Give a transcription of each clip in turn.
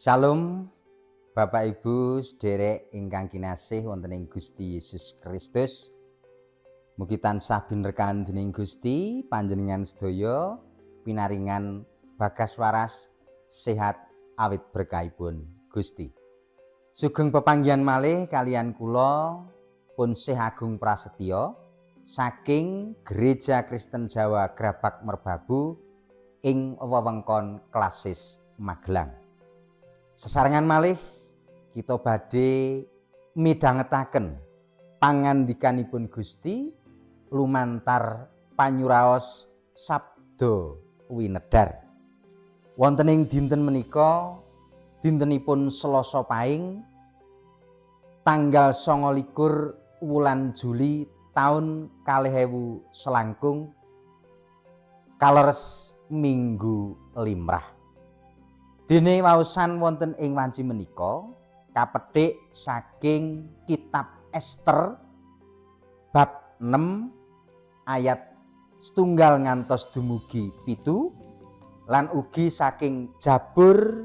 Shalom Bapak Ibu sederek ingkang kinasih wonten ing Gusti Yesus Kristus. Mugi tansah binerkahan dening Gusti panjenengan sedaya pinaringan bagas waras sehat awit berkahipun Gusti. Sugeng pepanggihan malih kaliyan kula pun Sih Agung Prasetyo saking Gereja Kristen Jawa Grabag Merbabu ing wewengkon Klasis Magelang. Sesarengan malih kita badhe midhangetaken pangandikanipun Gusti lumantar panyuraos Sabda Winedhar. Wonten ing dinten menika, dintenipun Selasa Paing, tanggal 29 wulan Juli taun 2000 selangkung, kaleres Minggu Limrah. Dene waosan wonten ing wanci menika kapethik saking kitab Ester bab 6 ayat 1 ngantos dumugi 7 lan ugi saking Jabur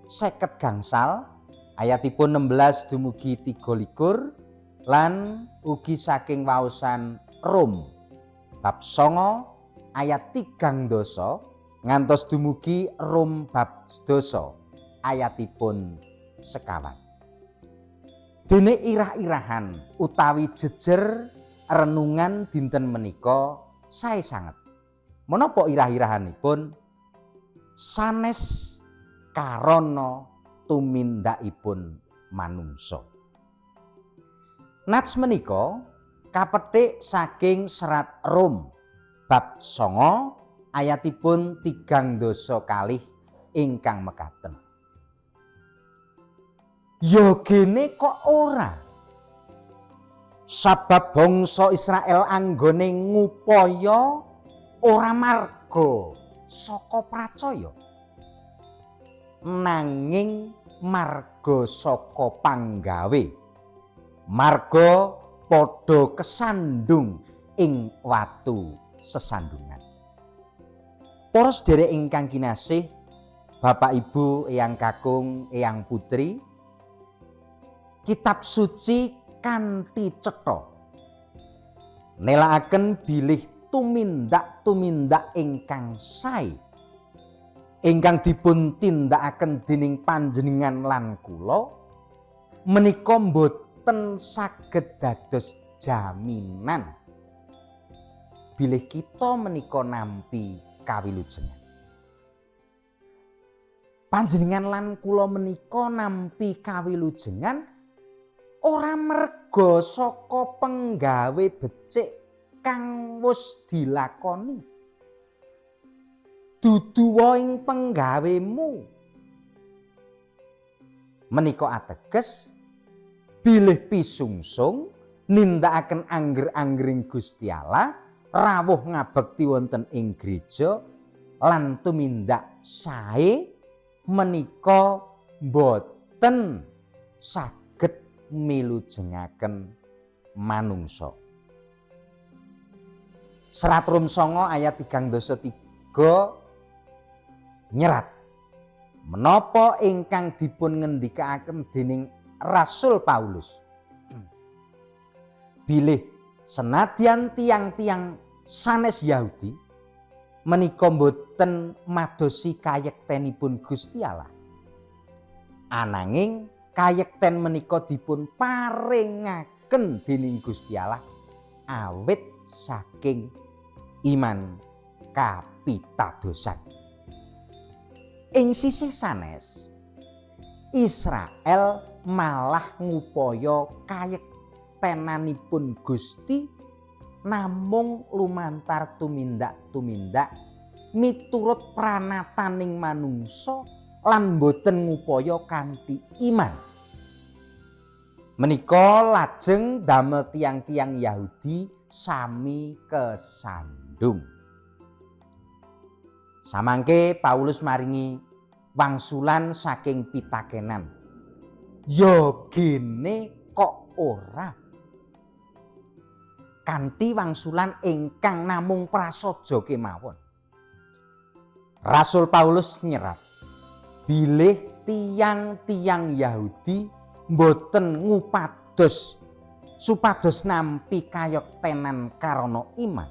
50 ayatipun 16 dumugi 23 lan ugi saking waosan Rom bab 9 ayat 3 ngantos dumugi Rom bab 10 ayatipun 5. Dene irah-irahan utawi jejer renungan dinten menika sae sanget. Menapa irah-irahanipun? Sanes karana tumindakipun manungsa. Nats menika kapethik saking serat Rom bab 9 ayatipun 32 ingkang mekaten. Ya gene kok ora. Sabab bangsa Israel anggone ngupaya ora marga saka pracaya, nanging marga saka panggawe. Marga padha kesandung ing watu sesandungan. Para sedherek ingkang kinasih, Bapak Ibu, Eyang Kakung, Eyang Putri, kitab suci kanthi cetha nelakaken bilih tumindak-tumindak ingkang sae ingkang dipun tindakaken dening panjenengan lan kula menika mboten saged dados jaminan bilih kita menika nampi kawilujengan. Panjenengan lan kula menika nampi kawilujengan ora merga saka penggawe becik kang wis dilakoni. Dudu ing penggawemu. Menika ateges bilih pisungsung nindakaken angger-anggering Gusti Allah, rawuh ngabekti wonten ing gereja lan tumindak sae menika boten saged milujengaken manungsa. Serat Rom 9 ayat 33 nyerat menapa ingkang dipun ngendikaaken dening Rasul Paulus. Bilih senadyan tiang-tiang sanes Yahudi menika boten madosi kayektenipun Gusti Allah. Ananging kayekten menika dipun paringaken dening Gusti Allah awit saking iman kapitadosan. Ing sisih sanes, Israel malah ngupaya kayektenanipun Gusti namung lumantar tumindak-tumindak miturut pranataning manungsa lan boten ngupaya kanthi iman. Menika lajeng damel tiang-tiang Yahudi sami kesandung. Samangke Paulus maringi wangsulan saking pitakenan. Ya gene kok ora. Kanthi wangsulan ingkang namung prasaja kemawon. Rasul Paulus nyerat bilih Tiang-tiang Yahudi mboten ngupados supados nampi kayektenan karana iman.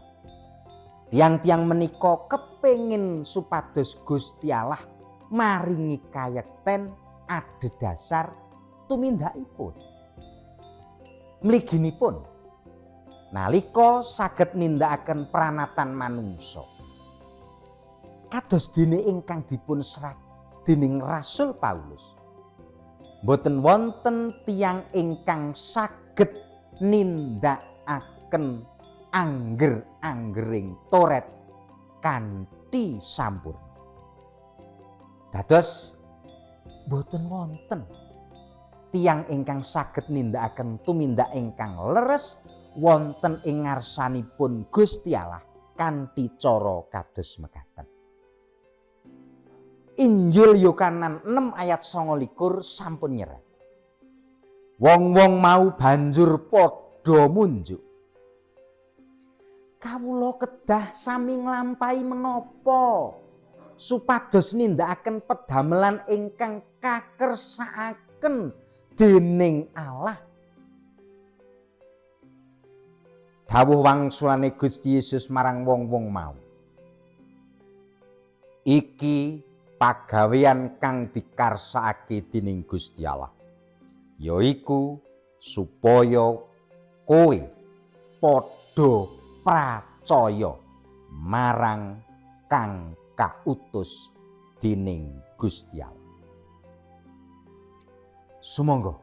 Tiang-tiang menika kepengin supados Gusti Allah maringi kayekten adhedhasar tumindakipun. Mliginipun nalika saged nindakaken pranatan manungsa, kados dene ingkang dipun serat dening Rasul Paulus, mboten wonten tiyang ingkang saged nindakaken angger-anggering Toret kanthi sampurna. Dados mboten wonten tiyang ingkang saged nindakaken tumindak ingkang leres wonten ing ngarsanipun Gusti Allah kanthi cara kados mekaten. Injil Yohanes 6 ayat 29 sampun nyerat. Wong-wong mau banjur padha munjuk. Kawula kedah sami nglampahi menapa supados nindakaken pedamelan ingkang kakersakaken dening Allah? Dawuh wangsulane Gusti Yesus marang wong-wong mau. Iki pagawean kang dikarsakake dening Gusti Allah, yaiku supaya kowe padha pracaya marang kang kautus dening Gusti Allah. Sumangga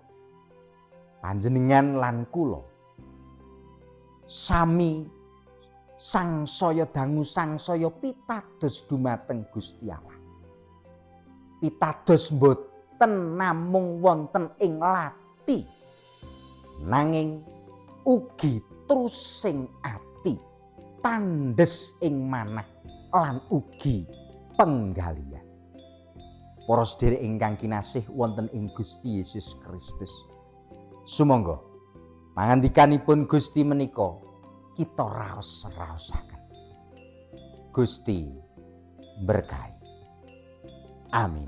panjenengan lan kula sami sangsaya dangu sangsaya pitados dumateng Gusti Allah. Pitados mboten namung wonten ing lathi, nanging ugi trusing ati, tandes ing manah lan ugi penggalihan. Para sedherek ingkang kinasih wonten ing Gusti Yesus Kristus, sumangga pangandikanipun Gusti menika kita raos-raosaken. Gusti berkahi. Amin.